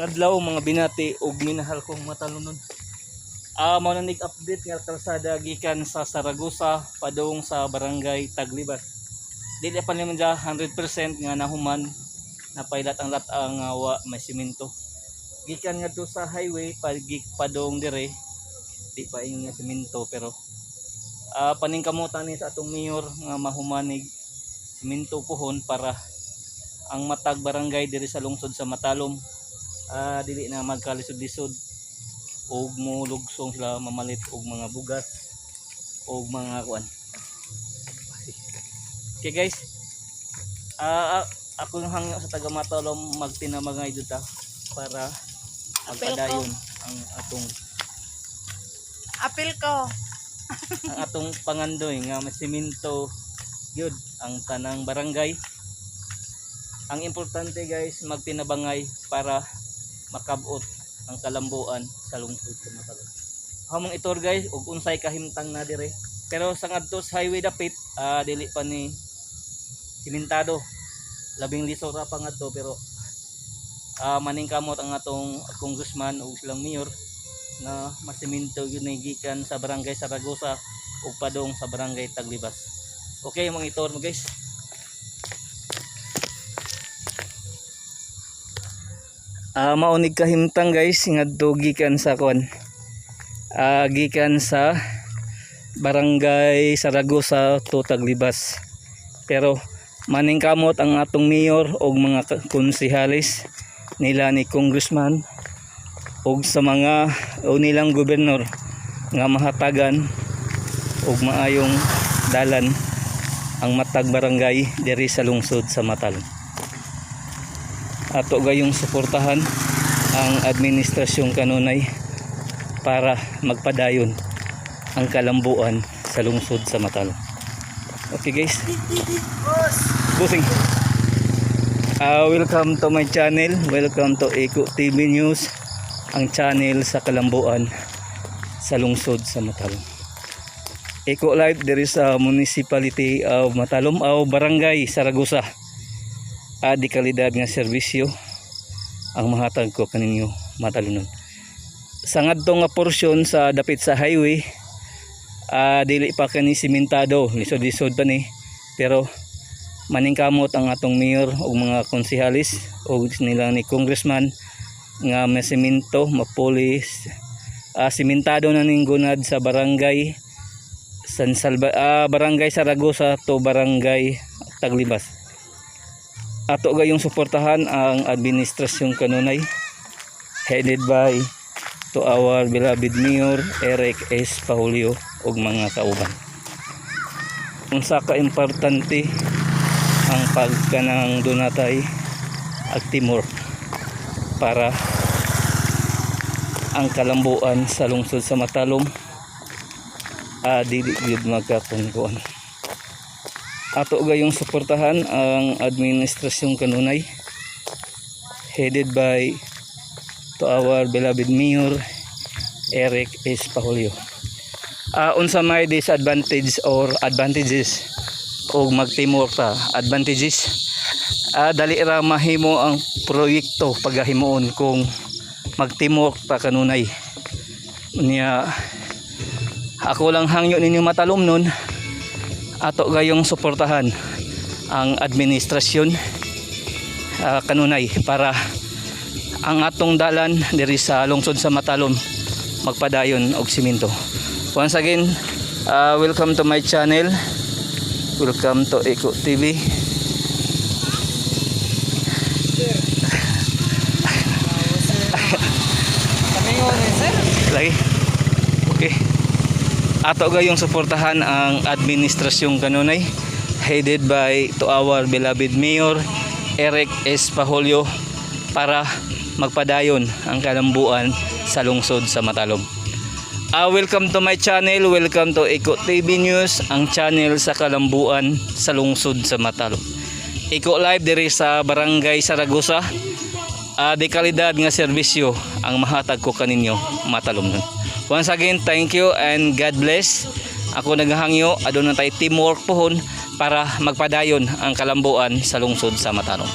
Adlaw, mga binati ug minahal kong matalunon. Mao na nig update nga kalsada gikan sa Saragosa padung sa Barangay Taglibas. Dili pa naman dya 100% nga nahuman, napailat ang lat ang wa may simento. Gikan ngadto sa highway pagik padung dire, di pa ingon nga simento, pero paningkamutan ni sa atong mayor nga mahumanig simento puhon para ang matag barangay diri sa lungsod sa Matalom dili na magkalisod-lisod og molugsong sila mamalit og mga bugas og mga kuan. Okay guys, ako yung hangyo sa taga Matalom, magtinamangay dito para Apel ko. magpadayon ang atong Apil ko. ang atong pangandoy nga masiminto gyud ang tanang barangay. Ang importante guys, magtinabangay para makabot ang kalambuan sa lungsod sa Matalom. Hamong itor guys ug unsay kahimtang na dire. Pero sa ngadto sa highway dapit, dili pa ni simentado. Labing lisod ra pa ngadto, pero maningkamot ang atong congressman ug silang mayor nga masiminto yun ay gikan sa Barangay Saragosa ug padong sa Barangay Taglibas. Okay, mga itor mo guys. Maunig kahimtang guys ngadto gikan sa kon. Gikan sa Barangay Saragosa to Taglibas. Pero maningkamot ang atong mayor og mga konsehales nila ni congressman og sa mga o nilang gobernador nga mahatagan og maayong dalan ang matag barangay diri sa lungsod sa Matalom. Ato gayong suportahan ang administrasyong kanunay para magpadayon ang kalambuan sa lungsod sa Matalom. Okay guys. Busing. Welcome to my channel. Welcome to Eco TV News, ang channel sa kalambuan sa lungsod sa Matalom. Eco Live diri sa Municipality of Matalom o Barangay Saragosa. Di kalidad nga serbisyo ang mahatag ko kaninyo matalunon. Sa ngadto nga porsyon sa dapit sa highway, dili pa kani simentado, lisod-lisod pa ni. Pero maningkamot ang atong mayor ug mga konsehalis ug nila ni congressman nga may simento mapulis, simentado na ning gunad sa Barangay San Salva, Barangay Saragosa to Barangay Taglibas. Ato gayong suportahan ang administrasyong kanunay headed by to our beloved Mayor Eric S. Pahulio ug mga kauban. Unsa ka importante ang pagkanang dunatay ag teamwork para ang kalambuan sa lungsod sa Matalom dili gyud magkakunkuan. Ato gayong suportahan ang administrasyong kanunay headed by to our beloved Mayor Eric S. Pahulio. Unsa may disadvantage or advantages og mag-teamwork ta? Advantages, dali ra mahimo ang proyekto pagahimuon kung mag-teamwork ta kanunay. Niya ako lang hangyo ninyo matalom nun, ato gayong suportahan ang administrasyon kanunay para ang atong dalan diri sa lungsod sa Matalom magpadayon og simento. Once again, welcome to my channel. Welcome to Eco TV. Kami sir. Lagi. Okay. Ato gayong suportahan ang administrasyong kanunay headed by to our beloved Mayor Eric S. Paholyo para magpadayon ang kalambuan sa lungsod sa Matalom. Welcome to my channel. Welcome to Eco TV News, ang channel sa kalambuan sa lungsod sa Matalom. Eco Live diri sa Barangay Saragosa. Di kalidad nga serbisyo ang mahatag ko kaninyo matalom nun. Once again, thank you and God bless. Ako naghahangyo, aduna tay teamwork pohon para magpadayon ang kalambuan sa lungsod sa Matalom.